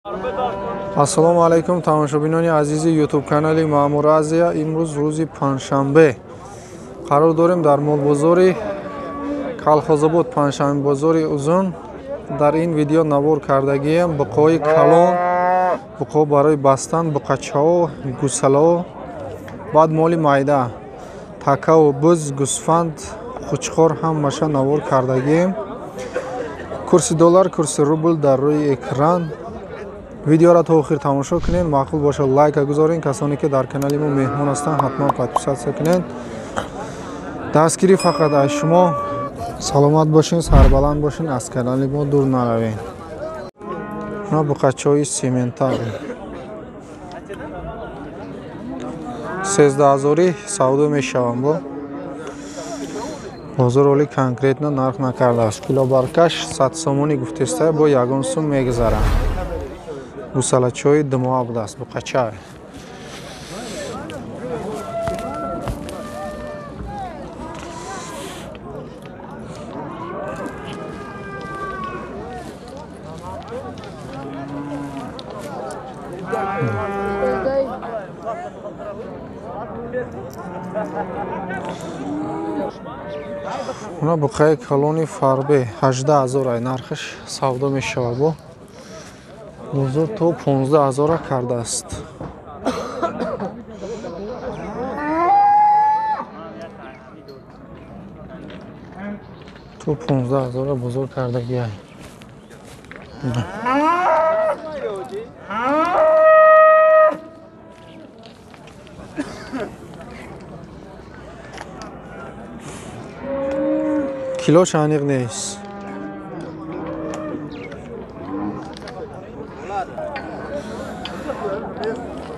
Ассалому алайкум тамошобинони азизи YouTube канали Маъмур Азия. Имрӯз рӯзи панҷшанбе қарор дорем дар молбозори Калхозобод, панҷшанбебозори Узун. Дар ин видео навор кардагием буқои калон, буқо барои бастан, буқачаҳо, гусалаҳо, баъд моли майда, такаву буз, гусфанд, хучқор ҳамаша навор кардагием. Курси доллар, курси рубл дар рӯи экран. Видеоро то охир тамошо кунед, маъқул бошад лайка гузоред. Касоне ки дар канали мо меҳмон ҳастанд, ҳатман подписатсия кунед. Дастгирӣ фақат аз шумо. Саломат бошед, сарбаланд бошед, аз канали мо дур наравед. Ма буқачаҳои сементал 13 000 савдо мешаванд. Бо бозор оли конкретно нарх накардааст. Килобаркаш 100 сомонӣ гуфтеста, бо ягон сум мегузаранд. Гусалачои думоа будааст, буқача. Уна буқаи калони фарбе 18 000 ай нархаш савдо мешавад. Бо бозор то 15 000 кардааст. То 15 000 бозор кардагиай. Килош аниқ нест.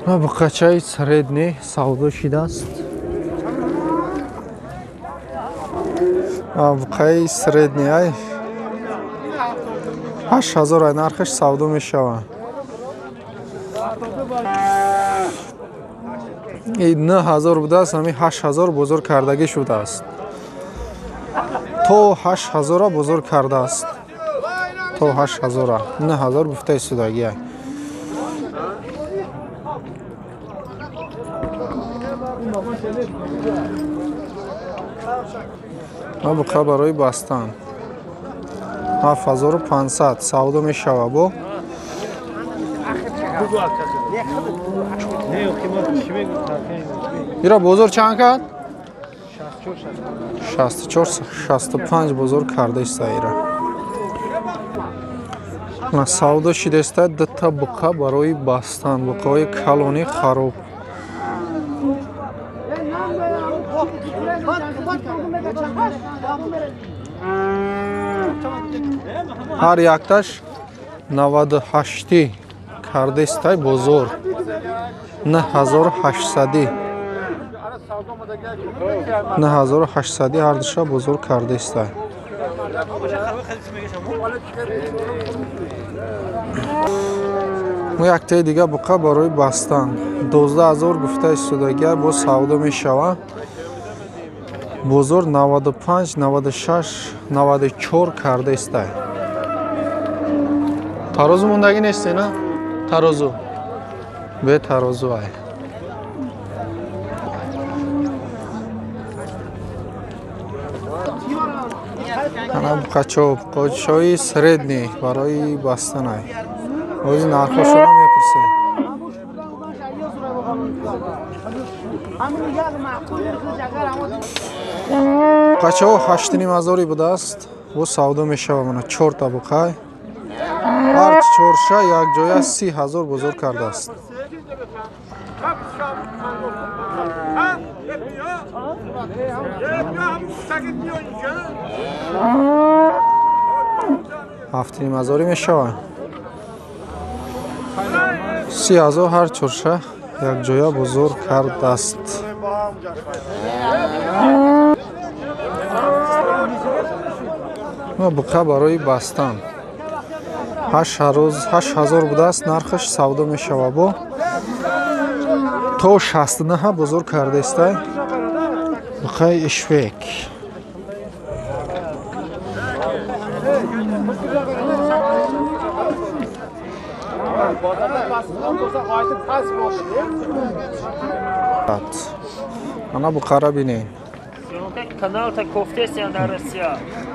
Буқачаи средний савдо шидааст. Буқаи средний ай 8000 ай нархаш савдо мешавад. И 9000 будааст, ҳамин 8000 бозор кардагӣ шудааст. То 8000 бозор кардааст. То 8000, 9000 гуфтаи судагиай. Буқа барои бастан 7500 савдо мешавад. Бо ира бозор чанд кард? 64 65 бозор кардаиста ира. Савдо шидаиста дута буқа барои бастан, буқаҳои калони хароб. Ҳар якташ 98 кардестай бозор, 9800, 9800 ҳардуша бозор кардестай. Мо яктаи дига буқа барои бастан 12 000 гуфта истодагия, боз савдо мешавад. Бозор 95, 96, 94 кардаистай. Тарозу мондагӣ несте, на? Тарозу. Бе тарозу ай. Ана буқачо, буқачои средний барои бастан ай. Ози нархошонро мепурсем. Буқачаҳо 8500 будааст, бо савдо мешавад. Мана чорта буқай. Ҳар чорша якҷоя 30 000 бозор кардааст. 7500 мешавад. 30 000 ҳар чорша якҷоя бозор кардааст. Буқа барои бастан 8000 будааст, нархаш савдо мешавад. Бо то 69 бозор кардаистай. Буқаи ишвек. Ана буқара бинед.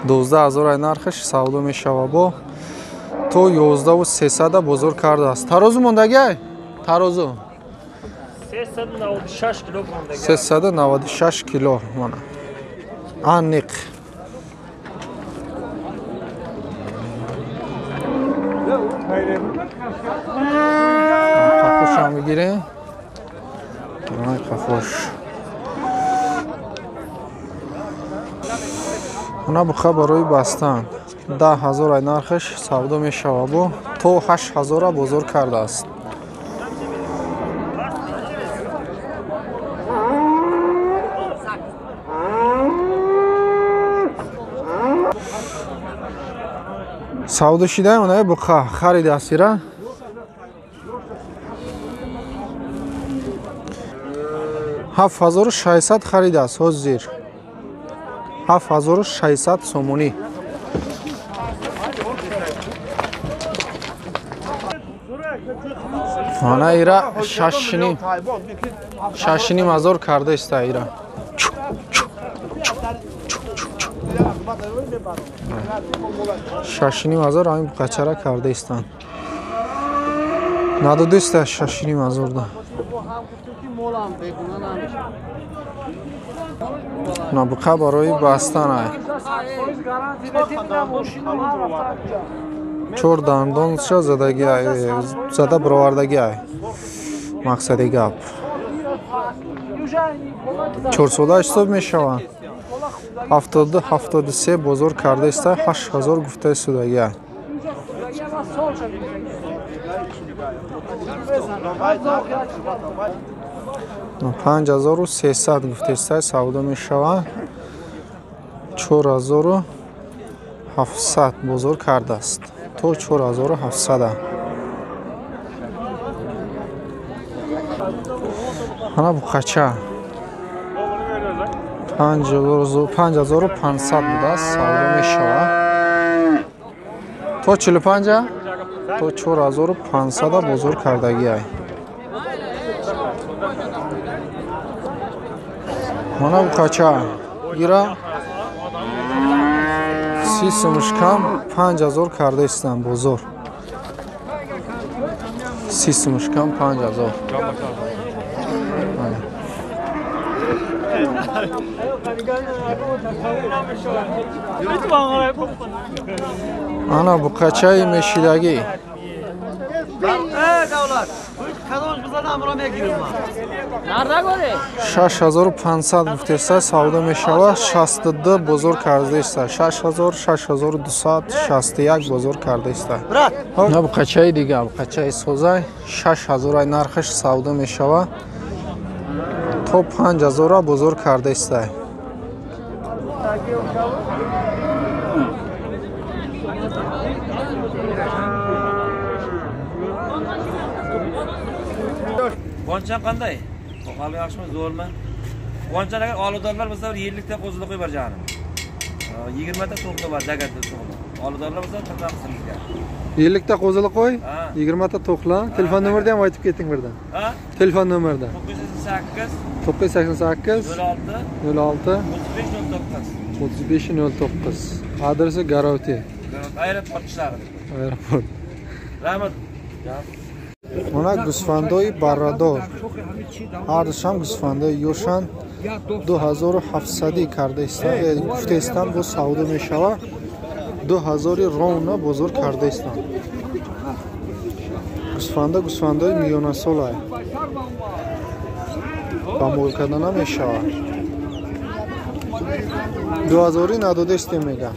12 000 нархаш савдо мешава, бо то 11 300 бозор кардааст. Тарозу мондагиай? Тарозу 396 кило, мана аниқ. Қафошам бигирем, қафош. Она буқа барои бастан 10 000 ай нархаш савдо мешава, бо то 8000 бозор кардааст. Савдо шидаем она буқа харидаст, ира 7600 харидааст ҳозир, 7600 сомонӣ. Ана ира 6,5 ҳазор карда иста ира. 6,5 ҳазор ҳамин буқачара карда истанд. Надодиста 6,5 ҳазорда. На буқа барои бастан ай. Чор дандонша задаги ай, зада баровардаги ай. Мақсади гап. 4 сола ҳисоб мешаванд. 72, 73 бозор карда иста, 8000 гуфта истодаги ай. 5300 гуфта иста, савдо мешавад. 4700 бозор кардааст. То 4700. Ана буқача 5500 будааст, савдо мешавад. То 45, то 4500 бозор кардагиай. Мана буқача ира 30 сумуш кам 5000 карда истам бозор. 30 сумуш кам 5000. Ана буқачаи мешидагӣ. 6500 гуфтеста, савдо мешавад. 62 бозор кардаиста. 6000, 6261 бозор кардаиста. На буқачаи дига, буқачаи созай 6000 ай нархаш савдо мешавад. То 5000 бозор кардаиста. Quvonchjon qanday? Hali yaxshimi, zo'rmi? Quvonchjon agar olidorlar bo'lsa, bir 50 ta qo'zili qo'yib bor jonim. 20 ta to'qli bor, jagatda to'qli. Olidorlar bo'lsa, tirnoq sizga. 50 ta qo'zili qo'y, 20 ta to'qla. Telefon nomerini ham aytib keting birdan. Ha? Telefon nomerini. 988 988 06 06 35 09. 35 09. Adresi Garovti. Aeroport ishlari. Aeroport. Rahmat. Мана гӯсфандои баррадор, ҳардушам гӯсфандои ёшан, 2700 карда гуфтаистам, бо савдо мешавад. 2000 ровно бозор кардаистам. Гӯсфанда гӯсфандои миёнасолай, ба мол карда намешавад. 2000 надодаистем, мегам.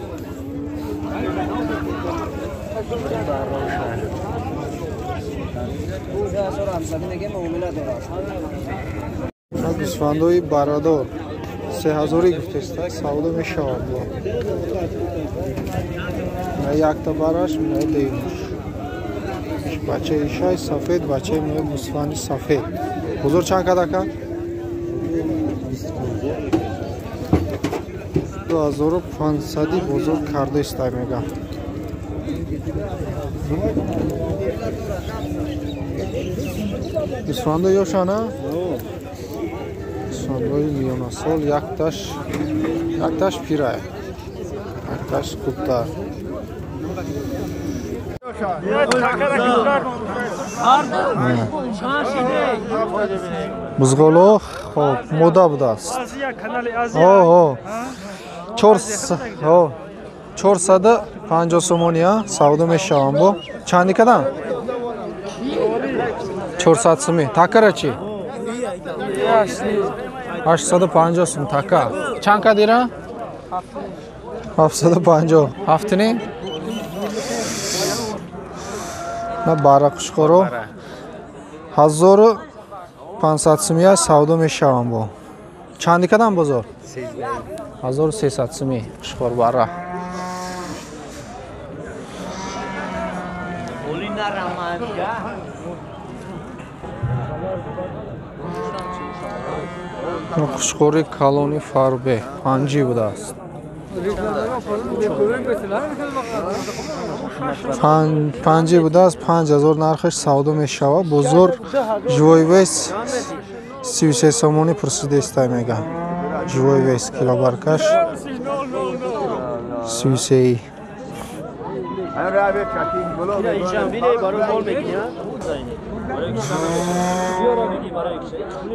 Гӯсфандои баррадор 3000 гуфтеста, савдо мешавад. На якта бараш, на дуюмаш. Бачаи шай сафед, бачаи мои гӯсфанди сафед. Бозор чанд кадака? 2500 бозор кардаиста, мегам. Гӯсфандо ёшана? Гӯсфандои миёнасол якташ пирай, якташ хубтар. Бузғоло хоб мода будааст. 450 сомони савдо мешаванд бо. Чанди кадан? 400 сомӣ. Такара чӣ? 850 сом така. Чанд кадира? 750. Ҳафтини? На бара қушқоро 1500 сомия савдо мешаванд бо. Чанди кадан бозор? 1300 сомӣ қушқор бара. Қушқори калони фарбе панҷӣ будааст. Панҷӣ будааст, 5000 нархаш савдо мешавад. Бозор живой вес 33 сомонӣ пурсидаистай мега. Живой вес килобаркаш 33.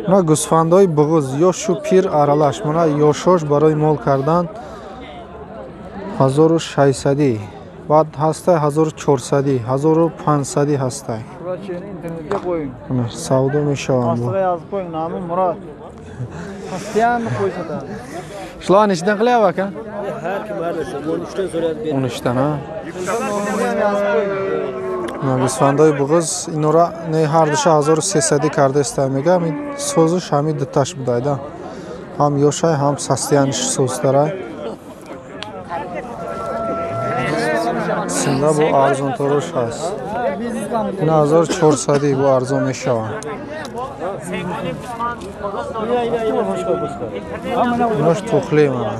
Мана гӯсфандҳои буғуз ёшу пир аралаш. Мана ёшош барои мол кардан 1600, баъд ҳастай 1400, 1500 ҳастай. Савдо мешаванд. Шула нечидан qilyapti aka? 13dan ha. Гӯсфандҳои буғуз инора не ҳардуша 1300 кардаиста мега. Ин созиш ҳами дуташ будайда. Ҳам ёшай, ҳам састияниш созтарай. Синда бо арзонтарош ҳаст. Ин 1400 бо арзон мешаванд. Инош тухлӣ мана.